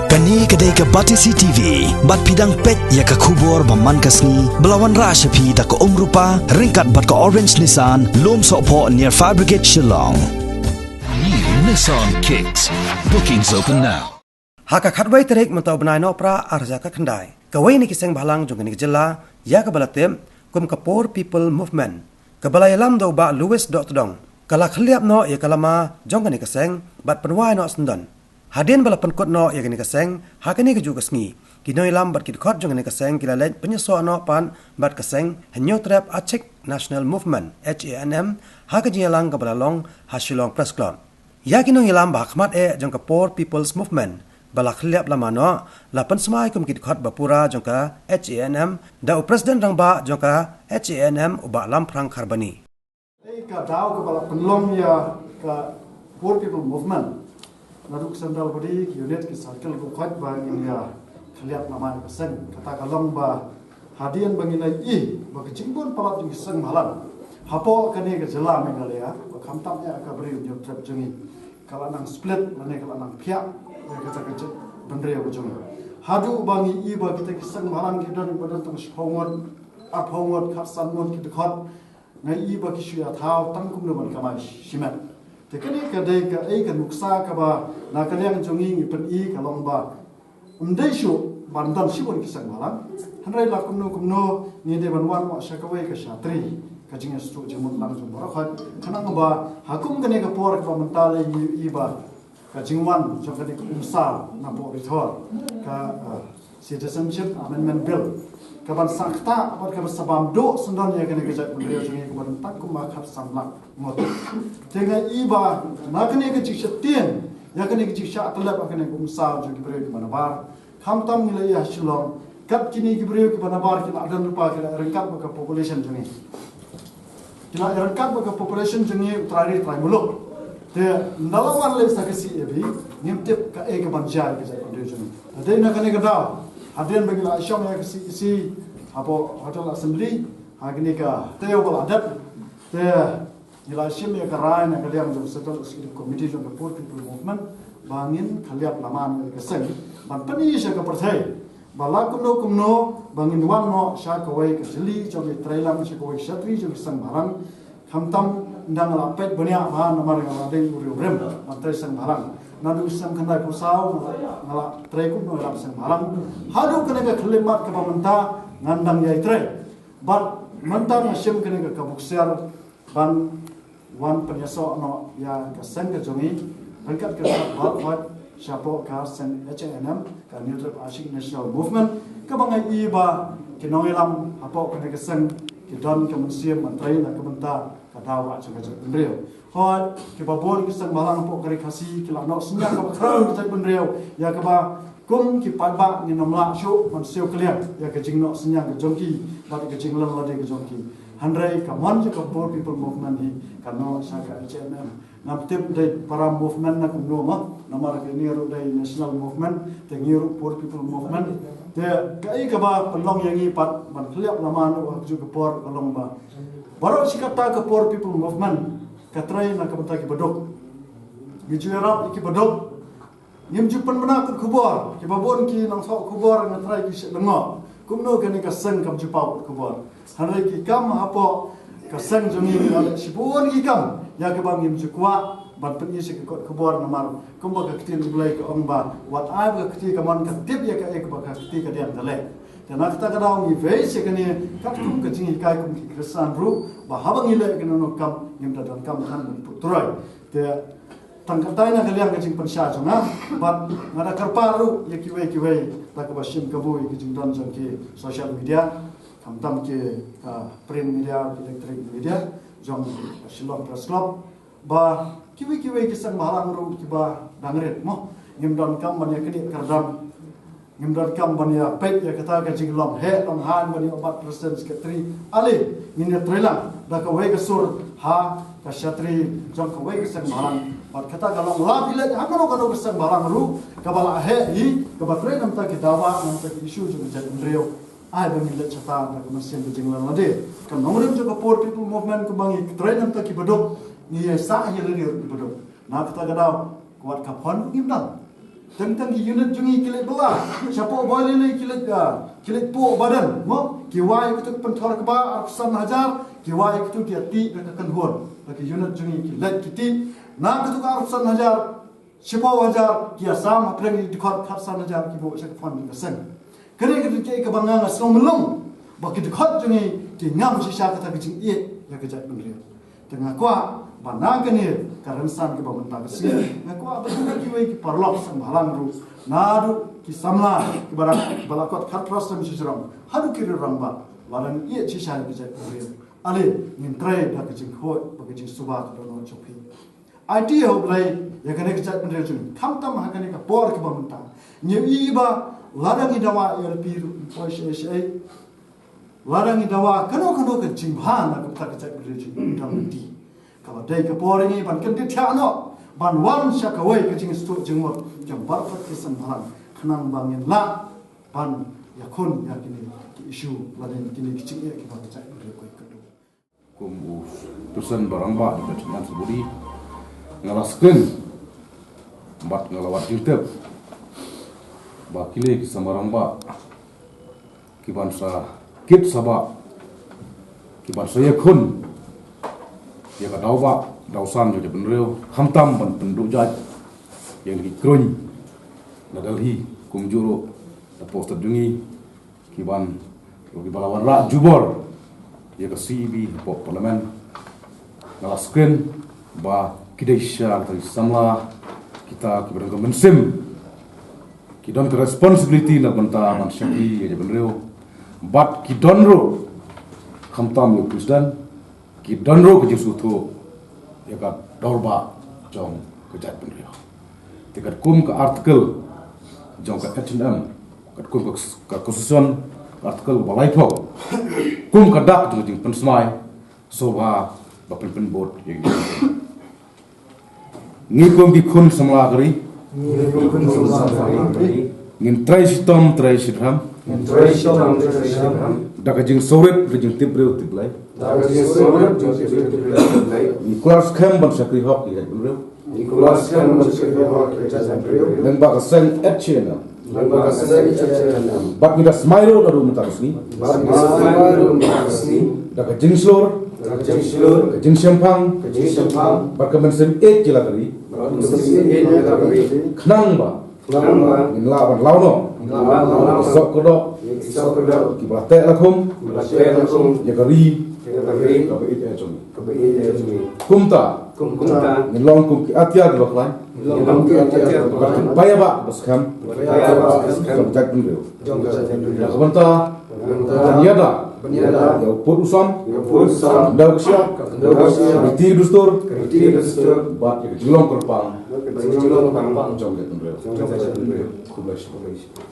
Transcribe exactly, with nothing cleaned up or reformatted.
Kane ka dei ka Batesi T V, bad phi dang peit ïa ka khubor ba man ka sngi, ba la wanrah sha phi da ka Umrupa, ryngkat bad ka Orange Nissan, Lum Sohphoh near Fire Brigade Shillong. New Nissan Kicks. Bookings open now. Ha ka khatwei tarik mynta u bnai Nohprah ar hajar khatkhyndai, kawei na ki seng bhalang jong kane ka jylla, ïa kaba la tip kum ka Poor People Movement, kaba la ïalam da u Bah Louis Dohtdong, ka la khylliap noh ïa ka lama jong kane ka seng bad pynwai noh syndon. Hadien ba la pynkut noh ïa kane ka seng ha kane kajuh ka sngi, ki nongïalam bad ki dkhot jong kane ka seng ki la leit pynïasoh noh pat bad ka seng Hynñiewtrep Achik National Movement, H A N M, ha ka jingïalang kaba la long ha Shillong Press Club. Ïa ki nongïalam ba ha khmat eh jong ka Poor People's Movement ba la khylliap lama noh, la pynsmai kum ki dkhot ba pura jong ka H A N M da u President Rangbah jong ka H A N M, u Bah Lamphrang Kharbani. Ei, ka daw kaba la pynlong ïa ka Poor People Movement, naduh ki central body, ki unit, ki circle, ki khot ba ngin ïa khylliap lama ïa ka seng. Kata ka long ba hadien ba ngin ïa i ba ka jingbun palat jong ki seng bhalang hapoh kane ka jylla Meghalaya, ba khamtam ïa ka Bri u Hynñiewtrep jong ngi, ka la nang split lane ka la nang phiah ïa kata ka jaitbynriew ka jong ngi. Haduh ba ngi i ba kita ki seng bhalang ki don, ba don tang shiphew ngut, arphew ngut, khatsan ngut ki dkhot, nga i ba ki shu ïa thaw tang kumno ban kamai shimet. Te kane ka dei kaei ka nuksa kaba na ka liang jong ngi ngi pyni ka long ba ym dei shuh ban don shibun ki seng bhalang. Hynrei la kumno kumno ngi dei ban wan noh sha kawei ka shatri ka jingïasyllok jingmut lang jong baroh khoit. Khnang ba ha kum kane ka por kaba mynta lei ngi i ba ka jingwan jong kane ka umsaw na pdeng ri thor, ka, uh, Citizenship Amendment Bill, ka ban sa ktah bad ka ban sa bam duh syndon ïa kane ka jaitbynriew jong ngi kaba don tang kumba khatsan lak ngut. Te nga i ba na kane ka jingshah tieng ïa kane ka jingshah tyllep ïa kane ka umsaw jong ki briew kiba nabar, khamtam ngi la ïa Shillong, kat kine ki briew kiba nabar ki la don lypa, ki la ryngkat bad ka population jong ngi. Ki la ryngkat bad ka population jong ngi u trai ri trai muluk. Te ynda la wan leit sa ka C A B, ngim tip kaei ka ban jia ïa ka jaitbynriew jong ngi. Te dei na kane ka daw, hadien ba ngi la shong ïa ka C E C hapoh Hotel Assembly ha kane ka taïew ba la dep, te ngi la shim ïa ka rai na ka liang jong Central Executive Committee jong ka Poor People Movement ba ngin khylliap lama ïa ka seng ban pyni sha ka pyrthei ba la kumno kumno ba ngin wan noh sha kawei ka jylli jong ki treilang, sha kawei ka shatri jong ki seng bhalang. Khamtam ynda nga la peit bniah bha namar nga la dei u riewrim ban trei seng bhalang. Naduh snem khyndaiphew saw nga la, nga la trei kum u nongïalam seng bhalang. Haduh kane ka khyllipmat kaba mynta ngan dang ïai trei. Bad mynta nga shim kane ka, ka buk siar ban wan pynïasoh noh ïa ka seng ka jong ngi ryngkat ka seng bad wat shapoh ka seng H A N M, ka Hynñiewtrep Achik National Movement, kaba nga i ba ki nongïalam hapoh kane ka seng ki don ka mynsiem ban trei na ka bynta ka daw ka jong ka jaitbynriew. Hooid, kiba bun ki seng bhalang hapoh ka ri Khasi ki la noh synñiang kaba khraw ka jaitbynriew ïa kaba kum ki paidbah ngin ym lah shuh ban siew kylliang ïa ka jingnoh synñiang ka jong ki bad ka jingleh lade ka jong ki. Hynrei ka mon jong ka Poor People Movement hi ka noh sha ka H A N M. Ngam tip dei para movement na kumno mo, namar kane ruh dei national movement, te ngi ruh Poor People Movement. Te kaei kaba pynlong ïa ngi pat ban khylliap lama noh ha kajuh ka por ka long ba baroh shi katta ka Poor People Movement ka trei na ka bynta ki baduk. Ngi ju ïarap ïa ki baduk. Ngim ju pynbna kut khubor, kiba bun ki nongthoh khubor nga trai ki shu lyngngoh. Kumno kane ka seng kam ju paw kut khubor. Hynrei ki kam hapoh ka seng jong ngi ki la leh shibun ki kam ïa kaba ngim ju kwah ban pyni sha ki kot khubor namar kumba ka ktien U Blei ka ong ba wat ai ba ka kti ka mon ka tip ïa kaei kaba ka kti ka diang ka leh. Te na kata ka daw ngi wei sha kane katkum ka jinghikai kum ki Khristan ruh ba haba ngi leh kano kano kam ngim da donkam ban put troi. Te tang katei na ka liang ka jingpynshai jong nga, bad nga da kyrpad ruh ïa kiwei kiwei da kaba shim kabu ïa ki jingdon jong ki social media, khamtam ki, ah, print media, electronic media jong Shillong Press Club, ba kiwei kiwei ki seng bhalang ruh kiba dang rit mo, ngim donkam ban ïa knieh kyrdan. Ngim donkam ban ïa peit ïa kata ka jinglong heh long hain ban ïa bat president secretary. Ale ngin ïa trei lang da kawei ka sur ha ka shatri jong kawei ka seng bhalang. Bad kata ka long la phi leit ha kano kano ka seng bhalang ruh kaba la heh hi, kaba trei namar ki dawa, namar ki issue jong ka jaitbynriew. Ai ba ngin leit shata da ka mynsiem ka jinglong lade. Ka nongrim jong ka Poor People Movement kumba ngi trei namar ki baduk, ngi ïa sah ïa lade ruh ki baduk. Na kata ka daw ka wat ka phon ngim dang. Teng teng ki unit jong ngi ki leit bylla. Shapoh Bailele ki leit, ah, ki leit poh Baden, mo? Ki wai ïa katu ka pynthor kba arphew san hajar, ki wai ïa katu ki ïa tih da ka kynhun. Da ki unit jong ngi ki leit ki tih. Na katu ka arphew san hajar, shiphew hajar, ki ïa sam hapdeng ki dkhot khatsan hajar ki buh sha ka fund jong ka seng. Kane ka dei kaei kaba nga nga sngewlyngngoh ba ki dkhot jong ngi ki ngam shisha kata ka jingïeit ïa ka jaitbynriew. Te nga kwah ba na kane ka rynsan kaba mynta ka sngi, nga kwah ba kiwei kiwei ki paralok seng bhalang ruh, naduh ki samla kiba la, kiba la kot khatphra snem sha jrong haduh ki rangbah, lada ngi ïeit shisha ïa ka jaitbynriew, ale ngin trei da ka jingkhuid bad ka jingsuba ka dohnud jong phi. Aiti ïa U Blei ïa kane ka jaitbynriew jong ngi. Khamtam ha kane ka por kaba mynta, ngi ïohi ba lada ngi dawa A L P ruh, poi shaei shaei, lada ngi dawa kano kano ka jingbha na ka bynta ka jaitbynriew jong ngi, dang mynta ka la dei ka por ïa ngi ban kyntiew thiah noh, ban wan sha kawei ka jingsngewthuh jingmut jong baroh ki seng bhalang, khnang ba ngin lah ban ïakhun ïa kine ki issue lane kine ki jingeh kiba ka jaitbynriew ka ïoh. Kum u Tusan Barangbah jong ka Chinland Suburi, nga la skren bad nga la wad jingtip ba kine ki samla rangbah ki ban sa kit sa bah, ki ban sa ïakhun ïa ka daw bah daw san jong ka jaitbynriew, khamtam ban pynduh jait ïa ki kruiñ na Delhi, kumjuh ruh na posted jong ngi, ki ban, ki ba la wanrah jubor ïa ka C A B hapoh Parliament. Nga la skren ba ki dei shisha kita ki samla, kita kiba don ka mynsiem, ki don ka responsibility na ka bynta ban shakri ïa ka jaitbynriew. Bad ki don ruh, khamtam ïa u President, ki don ruh ka jingsngewthuh ïa ka dorbah jong ka jaitbynriew. Te katkum ka article jong ka H and M, katkum ka, ka Constitution, ka article ba laiphew, kum ka dak jong ka jingpynsmai, sngewbha ba pynpynbeit bad ïa ngi kum ki khun samla ka ri. Ngi kum ki khun samla ka ri. Ngin trei shitom trei shidkham. Ngin trei shitom trei shidkham. Da ka jingsngewrit, da ka jingtip briew tip Blei. Da ka jingsngewrit, da ka jingtip briew tip Blei. Ngi kular skhem ban shakri hok ïa ka jaitbynriew. Ngi kular skhem ban shakri hok ïa ka jaitbynriew. Lyngba ka seng H A N M. Lyngba ka seng H A N M. Bad ngi da smai ruh naduh mynta ka sngi. Bad ngi da smai ruh naduh mynta ka sngi. Da ka jingshlur. Da ka jingshlur. Ka jingshemphang. Ka jingshemphang. Bad ka mynsiem ïeit jong ka ri. Bad ka mynsiem ïeit jong ka ri. Khnang ba. Khnang ba. Ngin lah ban law noh. Ngin lah ban law noh. Ki soh kyrdoh. Ki soh kyrdoh. Kiba la teh la khum. Kiba la teh la khum. Ïa ka ri. Ïa ka ri. Kaba ïeit jong ngi. Kaba ïeit jong ngi. Kumta. Kum, kumta. Ngin long kum ki atiar kiba khlaiñ. Ngin long kum ki atiar kiba khlaiñ. Bad ki paidbah ba skhem. Bad ki paidbah ba skhem. Jong ka jaitbynriew. Jong ka jaitbynriew. Ïa ka bynta. Ïa ka bynta. Ban ïada. Ban ïada. Ïa u pud u sam. Ïa u pud u sam. Khyndew ka shyiap. Khyndew ka shyiap. Ka riti ka dustur. Ka riti ka dustur. Bad ïa ka jinglong kyrpang. Bad ka jinglong kyrpang. Jong ka jaitbynriew. Jong ka jaitbynriew. Khublei shibun. Khublei shibun.